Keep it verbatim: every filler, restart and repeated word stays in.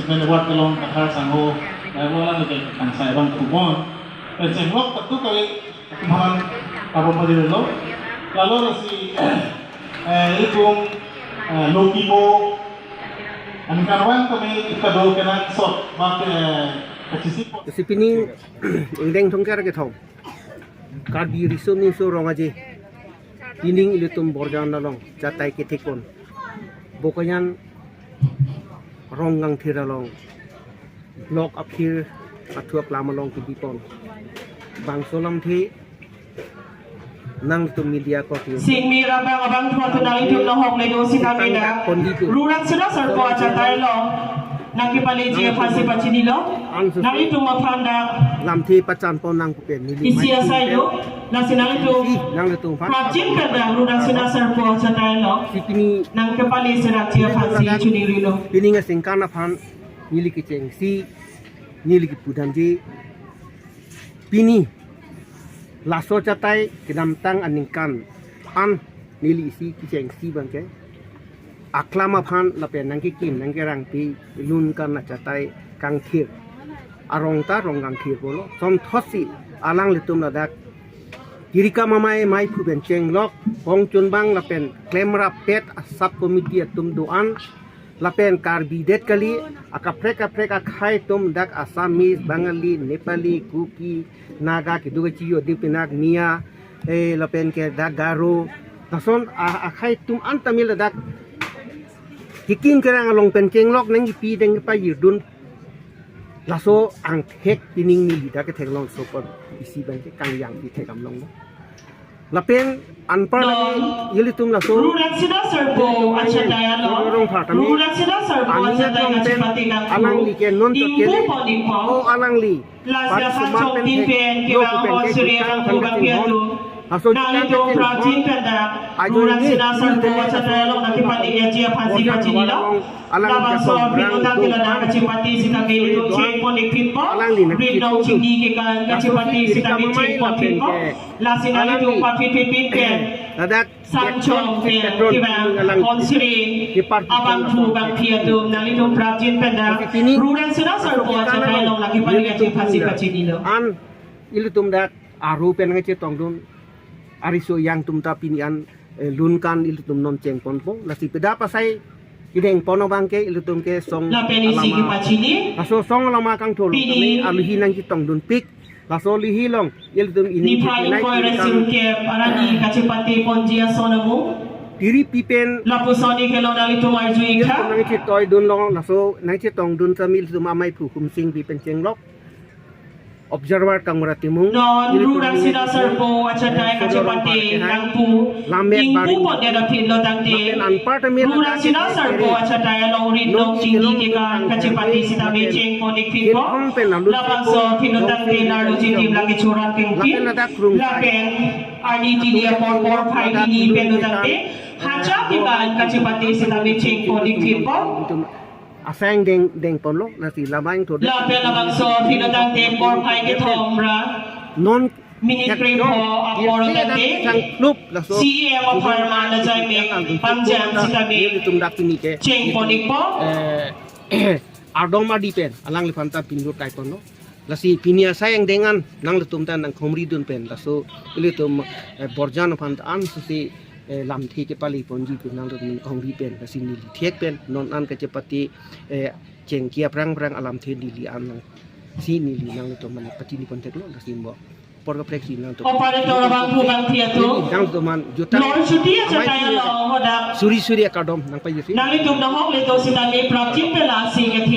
Menwat kelong kathar sangho, lalu lagi kangsai bang kupon. Pensenglok tentu kali makan apa padi lo. Lalu si eh ikum eh lokibo aningkanvang kami kita do kenangsot bak eh kachisik. Si pini ingdeng thongker kethom. Karbi Riso Nimso Rong Aje, pining ilitum Borjan along chatai kethekpon. Bokajan Rongkangthir along, block aphir athuak lam along kebipon. Bangso lamthe nangtum media ko ti. Singmi rabang abang thua tu nangtum nohok le do sitame dak. Kondi tu. Rurang sida sarpo achatai lo. Nangkepaleji aphansi pachinilo. Nangtum aphan dak lamthe pachanpon nang kupen neli isi asai do. Lasi nangtum isi nangtum aphan prapjin pen dak rurang sida sarpo achatai lo. Si pini nangkepale sida ji aphansi chinilo. Pining aningkan aphan neli kechengsi, neli kepudamji. Pini laso chatai kedamtang aningkan aphan neli isi kechengsi abangke aklam aphan lapen nangkekim nangkerangpi Lunkan achatai kangthir arong ta Rongkangthir pulo. Somthotsi alanglitum ladak Kirika Mamai maiphu pen chenglok pongchunbang lapen klemrap pet a sub committee atum do-an lapen Karbi det kali, akaprek kaprek akhai atum dak Assamese, Bengali, Nepali, Kuki, Naga, kedo kachiyo di pinak Miya, eh, lapen ke dak Garo. Lason a- akhai atum an tame ladak kekim kerang along pen chenglok nangkepi nangkepajirdun. Laso angthek pining neli dak ketheklong sopon isi abangke kangjang kethek amlong. Lapen anpar lagi ilitum laso Rurang sida sarpo achatai lo. Rong pha tame. Rurang sida sarpo achatai kachepate kangthir. Alangli ke non chot kele. Ingpu pon ingpu. O alangli. Lasi asan chongtin pen kevang ahon suri abang kubang piatu. Nangtum prapjin pen dak. Rurang sida sarpo achatai lo nangkepaleji aphansi pachinilo. Labangso aphi nutang ke ladak kachepate sitame ilitum chengpon ik phitpo. Rit nong chingni kekan kachepate sitame chengpon phitpo. Lasi nangtum paphit phit pen ladak sanchong pen kevang ahon suri abangphu bangphi atum nangtum prapjin pen dak. Rurang sida sarpo achatai along nangkepaleji aphansi pachinilo. An ilitum dak aru pen nangchetongdun ariso yang atum ta pini an eh, Lunkan ilitum non chengponpo. Lasi peda pasai kedengpon abangke ilitum ke song lapen isi alama kepachini. Laso song alama kangthur pini kami aluhi nangchetongdunpik. Laso aluhi along ilitum ini niphai kepinai ingkoi ra sirkep arani kachepate ponji ason amu. Tiri pipen lapuson ni kelo nanglitum arju ikha. Ilitum nangchetoidunlo, laso nangchetongdun tame ilitum amaiphu Humsing pipen chenglok. Observer Kangbura Timung. Non Rurang sida sarpo achatai kachepate nangpu. Lamet ingpu baring pon dak aphi lo tangte. Lapen anpar tame Rurang sida sarpo achatai along rit nong chingni kekan kachepate sitame chengpon ik phitpo. Labangso aphi lo tangte narlo chitim lake choran kengpin. Lapen arni tini apor porphai tini pen lo tangte hacha kekan kachepate sitame chengpon ik phitpo. Asai angdeng dengponlo, lasi labang to. Lapen labangso aphi lo tangte porphai kethom ra non minit krepho apor lo tangte sang klub laso C E M apharman ajai me pangjang sitame ilitum dak pini ke chengpon ikpo. Eh, Ardom Adi pen alangliphan ta pinlo kaiponlo. Lasi pini asai angdeng an nanglitum ta nangkhomridun pen laso ilitum, eh, Borjan aphan ta an susi, eh, lamthe kepaleponji pu nanglitum khomri pen lasi neli thek pen non an kachepate, eh, chengki aphrang phrang alamthe neli an nangsi neli nanglitum aphan pachinipon theklo lasi mo. Apor kaprek si nangtum. Operator abangphu bangphi atum. Nangtum an juta. Lor chuti achatai along hadak suri suri akardom nangpajirsi. Nanglitum nohok le do sitame prapjin pen lasi kethi.